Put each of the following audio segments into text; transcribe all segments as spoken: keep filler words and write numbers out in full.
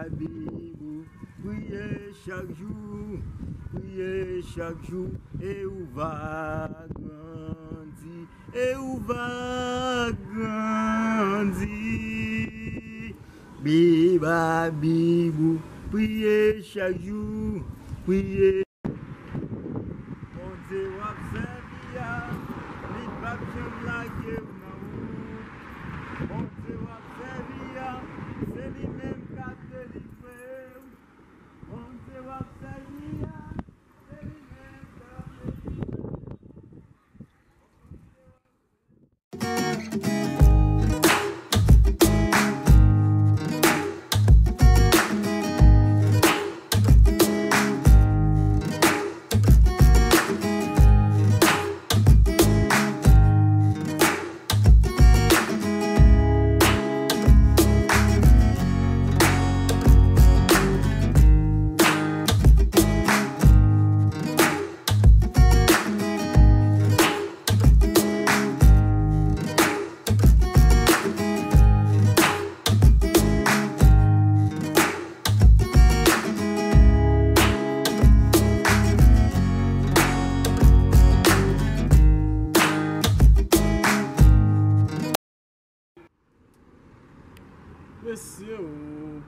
Bib ou, priye chak jou, priye chak jou, e ou va grandi, e ou va grandi. Bib a Bib ou, priye chak jou, priye. Bondye w ap sèvi a, li p ap janm lage w nan wout. Bondye w ap sèvi a, se li menm k ap delivre w. Bondye w ap sèvi a, se li menm k ap delivre w. Mesye o,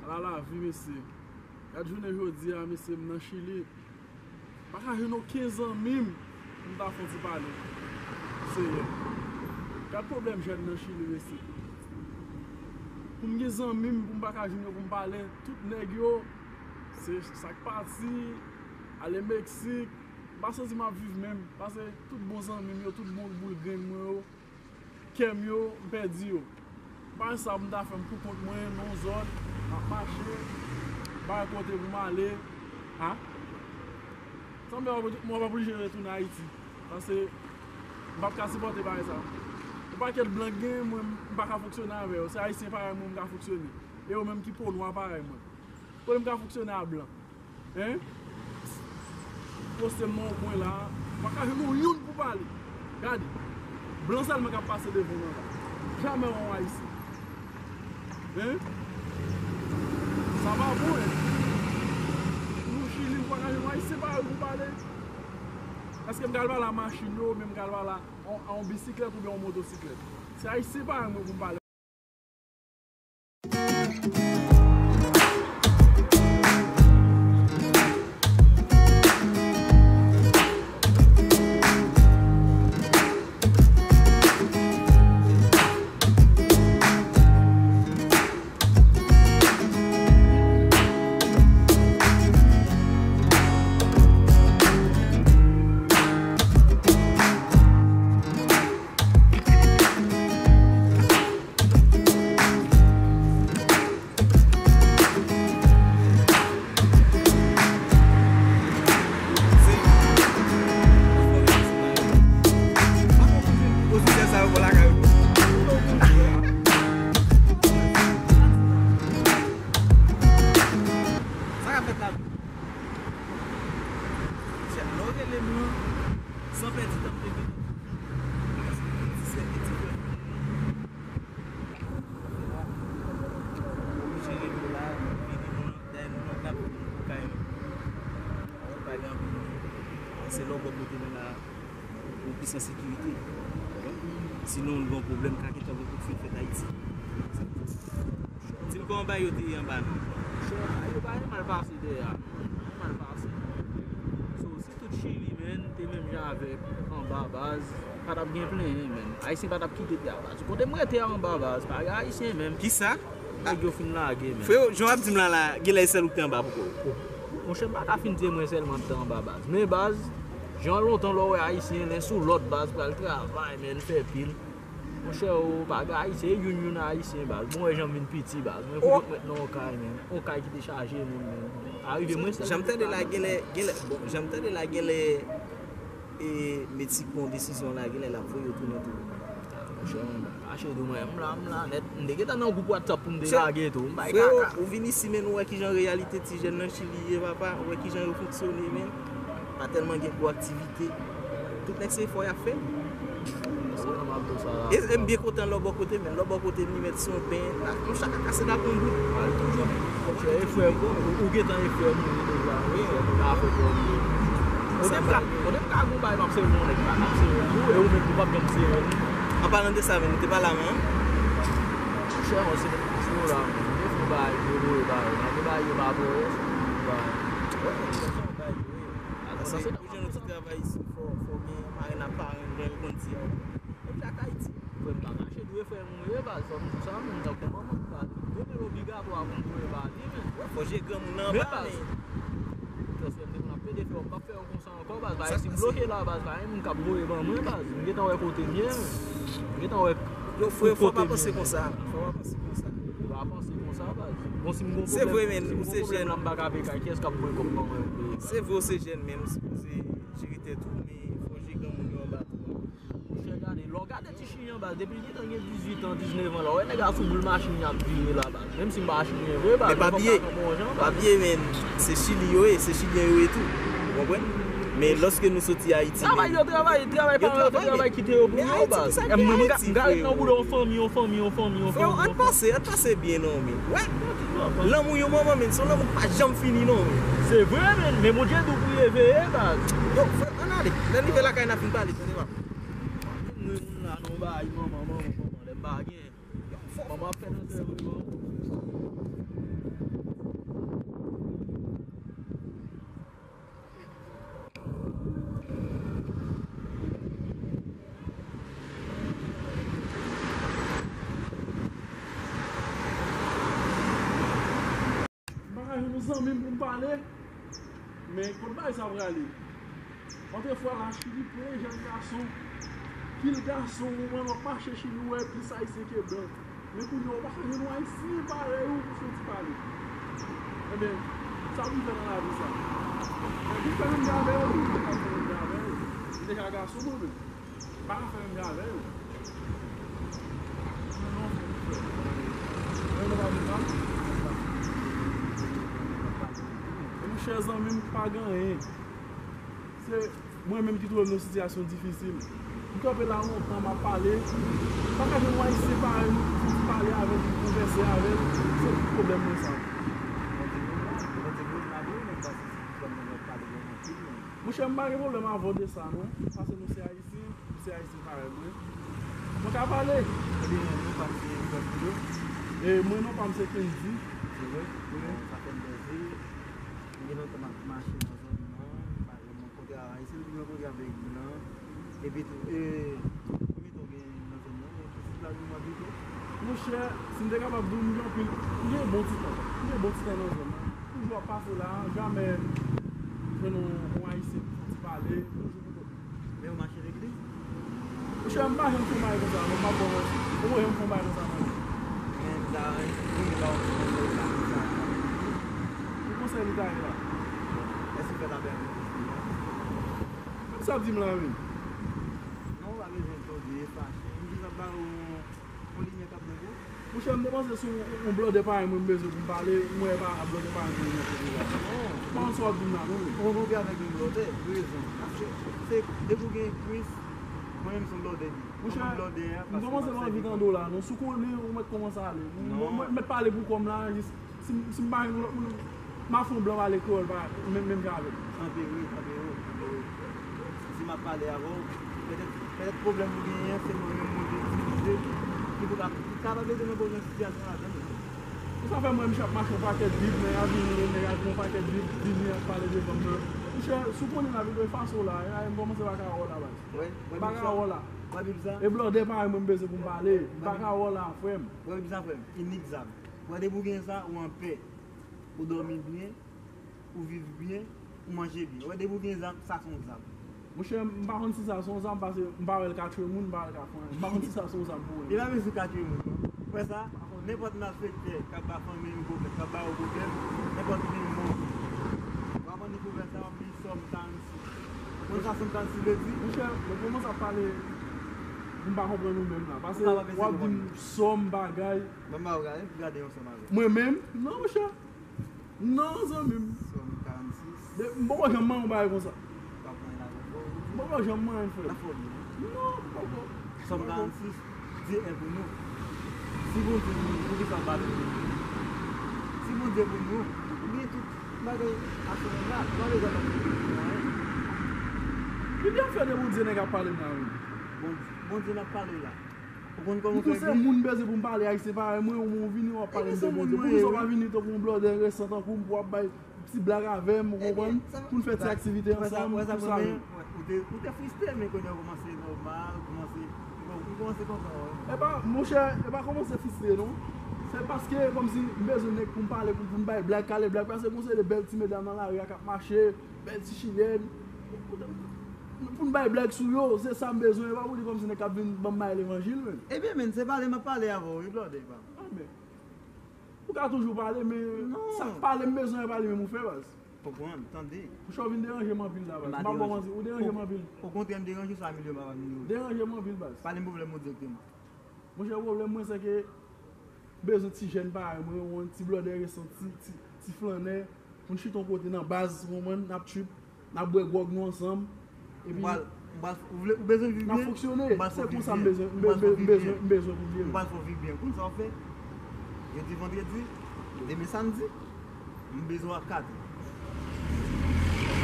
ala lavi mesye. Gad jounen jodi a mesye, m nan Chili. Pa ka jwenn okenn zanmi m pou m ta fè yon ti pale. Seyè, gad pwoblèm jèn nan Chili mesye. Pou m gen zanmi m, pou m pa ka jwenn yo pou m pale, tout nèg yo, se sa k pati, ale Meksik, m pa santi m ap viv menm, paske tout bon zanmi m yo, tout bon boul grenn mwen yo, kè m yo, m pèdi yo. M pa wè sa pou m ta fè m pou kont mwen, nan yon zòn, m ap mache, m pa wè kote pou m ale. A? Sanble mwen p ap oblije retounen Ayiti. Paske m p ap ka sipòte bagay sa. Yon pakèt blan k genyen, mwen, m pa ka fonksyone avè yo. Se Ayisyen parèy mwen m ka fonksyone. E yo menm ki po nwa parèy mwen. Kote m ka fonksyone a blan? Hein? Poste m nan yon kwen la, pa ka jwenn yon youn pou pale. Gade, blan sèlman k ap pase devan mwen la. Jamè wè yon Ayisyen. Hein? Sa pa bon, hein? Nou Chili, ou pa ka jwenn yon Ayisyen parèy ou pou pale. Èske m pral pale a machin yo, oubyen m pral pale a, a yon bisiklèt oubyen yon motosiklèt? Se Ayisyen parèy mwen pou m pale. Sa k ap fèt la? Chèf, lè w rele m nan, san pèdi tan, m te gen ti sè, ti frè. Oblije rele w la, vini nou nan, dayè nou nan, n ap vini pou kay nou. Pa gen anpil moun. Se lè w bò kote nou la, nou plis an sekirite. Sinon, nou gen yon pwoblèm, ka gentan gen kout fil fèt Ayiti. Di m kòman bagay yo te ye anba nou. Monchè, bagay yo pa gen mal pase dèyè a. Mal pase. So, si tout Chili, man, te menm jan avèk anba baz, pa t ap gen plenyen, man. Ayisyen pa t ap kite tè a baz. Kote m rete a anba baz, pa gen Ayisyen menm. Kisa? Nèg yo fin lage, man. Freo, jan w ap di m la, la, genlè e sèl ou k te anba poko. Monchè, m pa ka fin di e mwen sèlman m te anba baz. Men baz, jan lontan lè w wè Ayisyen, lè sou lòt baz pral travay, man, fè pil. Monchè, o, pa gen Ayisyen, e youn youn Ayisyen, baz. Bon, wè jan m vin piti, baz. Mwen fouti mèt nan yon kay, man. Yon kay ki te chaje moun, man. Arive mwen sa. Jan m tande la, genlè, genlè, bon, jan m tande la, genlè, e, Meksik pran yon desizyon la, genlè l ap voye yo tounen tou. Monchè, m pa kache di w, mwen, m la, m la nèt. M te gentan nan gwoup WhatsApp pou m te lage tou. M bay kaka. Freo, ou vin isi, men ou wè kijan reyalite ti jèn nan Chili ye, papa. Ou wè kijan yo fonksyone, men. Pa tèlman gen gwo aktivite. Tout nèg se efò y ap fè. E, e m byen kontan lòt bò kote, men lòt bò kote m li mèt se yon ben, la, yon chak a kase la konbit. Al toujou. Frè m, ou gentan e frè m, ou ye deja, wi, frè m, ou ka fè frè m. Kote m ka, kote m ka gon bagay, m ap sere yon nèg, pa, m ap sere yon tou, e ou menm tou p ap janm sere m. An palan de sa menm, ou te pa la, man? Monchè, mwen se, se yo la, men. Mwen te fè yon bagay, yo voye bagay, nan de bagay, yo pa voye, se yon bagay. Wè, se yon bagay, wi. Paske pou jwenn yon ti travay isi, fò, fò gen marenn ak parenn, jan yo konn di a. Epi ak Ayiti. Frè m pa mache dwe frè m, wi, baz, fò m di sa, men, tankou manman m, baz. Gwo men obligatwa pou m dwe ba li, men. Wè, fò je granmoun nan anba, men. Frè m te konn ap plede fè, w p ap fè yo konsa ankò, baz. Bagay si m bloke la, baz, pa gen moun k ap voye ban mwen, baz. M gentan wè kote m ye, men. M gentan wè kote m ye. Yo, frè, fò w pa panse konsa. Fò w pa panse konsa. M pa panse konsa, baz. Bon, si m gon pwoblèm, si m gon pwoblèm la, m pa ka peye kay, kiyès k ap voye kòb ban mwen? Se vre, w se jèn, men ou sipoze jere tèt ou, men fò je granmoun yo anba tou. Monchè, gade, lè w gade ti chiryen an, baz, depi l gentan gen dizuit an, diznèf an la, w wè nèg la sou boul machin li ap vire la, baz. Menm si m pa chiryen vre, baz, men pa bliye, pa bliye, men se Chili yo ye, se Chilyen yo ye tou. Ou konprann? Men lòske nou soti Ayiti, travay yo travay, travay paran yo te travay kite yo pou yo, baz. E mwen, m ka, m ka ret nan bouda yon fanmi, yon fanmi, yon fanmi, yon fanmi, yon fanmi. Frè, ann pase, ann pase byen non, men. Wè, lanmou yon manman, men, se yon lanmou ki pa janm fini non, men. Se vre, men, men Bondye di w pou w veye, baz. Yo, frè, ann ale. Lè n rive lakay n a fin pale, tande papa. Mwen moun la non bay manman, manman, manman, lè m pa gen. Manman ap fè nan sèvo yo. M pa ka jwenn yon zanmi m pou m pale. Men kot bagay sa prale? Antrefwa la, Chili plen jèn gason, pil gason, ou wè w ap mache Chili, ou wè plis Ayisyen ke blan. Men kounye a, ou pa ka jwenn yon Ayisyen parèy ou pou fè yon ti pale. Ebyen, sa pou m fè nan lavi sa? Mwen vin fè menm jan avè yo, wi, mwen pa fè menm jan avè yo. M deja gason mwen menm. M pa ka fè menm jan avè yo. Non, non, frè, frè. Mwen, nou pa vin pa. E monchè, zanmi m pa gen anyen. Se mwen menm ki twouve m nan sitiyasyon difisil. M kanpe la lontan, m ap pale. M pa ka jwenn yon Ayisyen parèy mwen pou m pale avè l, pou m konvèse avè l. Se tout pwoblèm mwen sa. Monchè, m pa gen pwoblèm avè w de sa, non. Paske nou se Ayisyen. Se Ayisyen, se Ayisyen parèy mwen. Mwen ka pale. Ebyen, non pa m se Francisco. E mwen, non pa m se Kendy. Se vre? Wi. Bon, sa fè m plezi. M gen lontan m ap mache nan zòn nan. M pa janm rankontre Ayisyen, m toujou rankontre avèk blan. Epi tou, e, konbyen tan w gen nan zòn nan? Isit la nou abite? Monchè, si m te kapab di w, m gen anpil, m gen bon ti tan. M gen bon ti tan nan zòn nan. Toujou ap pase la, jamè jwenn yon, yon Ayisyen pou fè ti pale, toujou pou kote. Men ou mache legliz? Monchè, m pa janm fè bagay konsa, non, m ap ba w manti. Ou wè m fè yon bagay konsa nan vi. Men m ta renmen ba w yon konsèy, sa, sa. Ki konsèy li ta ye la? Èske w fè lapè avèk Jezi? Sa w di m la menm? Non, ou pa bezwen tande, fache. M jis ap ba w yon, yon limyè k ap nan gou. Monchè, m te panse se yon, yon blòdè parèy mwen m bezwen pou m pale, m wè pa blòdè parèy mwen nan kote la. Non. M pa konn sa w ap di m la, non, men. Ou rankontre avèk yon blòdè, rezon. Paske se depi w gen Kris, mwen menm se yon blòdè li. Monchè, m kòmanse pa anvi tande w la, non. Si w konnen, ou mèt kòmanse ale. Mwen, mwen, mwen mèt pale pou kò m la, jis Si m, si m pa jwenn lòt moun, m a fè yon blan pale kreyòl pa, menm, menm jan avè l. Tande wi, tande wi, tande wi. Si m ap pale avè w, petèt, petèt pwoblèm ou genyen an, se mwen menm mwen te itilize, ki pou ka, ki kapab ede mwen poze yon sitiyasyon ladan l. Pou sa fè mwen, m ap mache yon pakèt Bib, nèg a vini, nèg a di yon pakèt Bib, vini ap pale devan m nan. Monchè, si w konnen lavi, efase w la, e, m kòmanse pa ka wè w la, baz. M pa ka wè w la. E blòdè parèy mwen m bezwen pou m pale, m pa ka wè w la, frè m. Wè Bib sa, frè m, inik zam. Wè depi w gen sa, ou anpè. Ou dòmi byen, ou viv byen, ou manje byen. Wè depi w gen zam, sa se yon zam. Monchè, m pa konn si sa se yon zam, paske m pa wè l ka tchwe moun, m pa wè l ka fè anyen. M pa konn si sa se yon zam pou mwen. Li pa bezwen ka tchwe moun, non. Ou wè sa? Nenpòt malfektè k ap ba fanmi w pwoblèm, k ap ba ou pwoblèm, nenpòt moun. Ou aprann li pwovèb sa, w ap li Sòm karannsis. Ou konn sa Sòm karannsis vle di? Monchè, lè w kòmanse ap pale, m pa konprann ou menm la. Paske w ap di m sòm bagay. Ban m ba ou gade, gade yon sòm avè m. Mwen menm? Non, monchè. Non, zanmi m. Sòm karannsis. De, m poko janm manyen yon bagay konsa. W ap manyen l avè fò. M poko janm manyen l, frè. Nan fòm li, non? Non, m poko. Sòm karannsis, di en pou nou. Si Bondye di nou, poukisa w pa di nou? Si Bondye pou nou. Li tout bagay asou moun la. Nou pa bezwen lòt moun pou nou anyen. Ki byen fè de Bondye nèg ap pale m la menm? Bon, Bondye n ap pale la. Ou konn kòman m fè vin? Se moun bezwen pou m pale ayisyen parèy mwen, ou vini w ap pale m de Bondye. Poukisa w pa vini tankou yon blòdè resan tankou m pou w ap bay ti blag avè m, ou konprann? Pou n fè ti aktivite ansanm, tout sa yo. Ou te, ou te fristre, men kounye a w kòmanse nòmal, ou kòmanse, ou kòmanse kontan, wi. E pa, monchè, e pa kòmanse fristre, non. Se paske, kòmsi, m bezwen nèg pou m pale, pou, pou m bay blag, kale blag, paske gon seri de bèl ti medam nan lari a k ap mache, bèl ti chilèn. Pou n bay blag sou yo, se sa m bezwen, e pa pou di kòmsi nèg k ap vin ban m bay levanjil, menm. Ebyen, men, se pale m ap pale avè w, wi, blòdè, pa. Ah, men. Ou ka toujou pale, men sa k pale m bezwen, e pa li menm ou fè, baz. Konprann, tande. Monchè, w vin deranje m anpil la, baz. M pa ba w manti, ou deranje m anpil. Okontrè, m deranje w, sa milye m ap milye w. Deranje m anpil, baz. Pale m pwoblèm ou dirèkteman. Monchè, pwoblèm mwen, se ke m bezwen ti jèn parèy mwen, yon ti blòdè resan, ti, ti, ti flannè, pou n chita yon kote nan baz, ou konprann, n ap trip, n ap bwè gwòg nou ansanm. Epi, m pral, m pral, ou vle, ou bezwen viv byen? N ap fonksyone. Se konsa m bezwen, m bezwen, m bezwen, m bezwen pou m viv. M pral fè w viv byen. Konn sa w fè? Jodi vandredi, demen samdi, m bezwen w a kat è.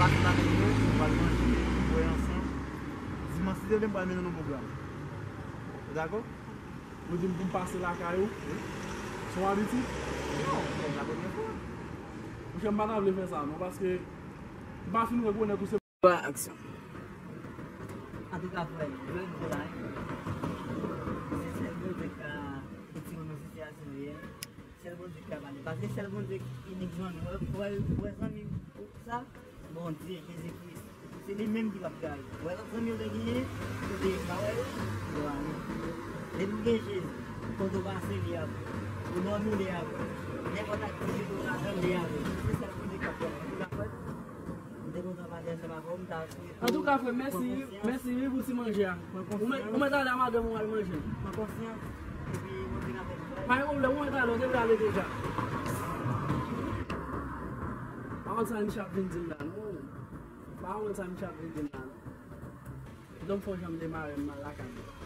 Pase nan men mwen, nou pral manje, bwè ansanm. Dimanch, si Dye vle, m pral mennen nou Bogla. Ou dakò? Ou di m pou m pase lakay ou? Wi. Se yon abitid? Non, se la premyè fwa. Monchè, m pa ta vle fè sa, non, paske m pa fin rekonèt ou se. Aksyon. Antouka, frè, jodi a, se sèl Bondye k ka retire w nan sitiyasyon w ye a. Sèl Bondye ki ka pale. Paske sèl Bondye ki inik zanmi. Wè, wè, wè zanmi ou sa, Bondye, Jezi Kris. Se li menm ki p ap trayi. Wè lòt zanmi ou te genyen, ou te pa wè yo, yo ale. Depi ou gen Jezi, kote ou pase li avè w. Ou dòmi li avè w. Nenpòt aktivite ou ka fè li avè w. Se sèl Bondye ki p ap trayi. Ou dakò? M te kontan pale ansanm avè w, m ta Antouka, frè, mèsi, mèsi wi pou ti manje a. Ou mèt, ou mèt ale a madanm ou al manje. Mwen konsyan, epi mwen vin avèk bagay. Pa gen pwoblèm, ou mèt ale, ou te vle ale deja. Pa konn sa Michel ap vin di m la, non. Pa konn sa Michel ap vin di m la, non. Kite m fè yon jan m demare m al lakay mwen.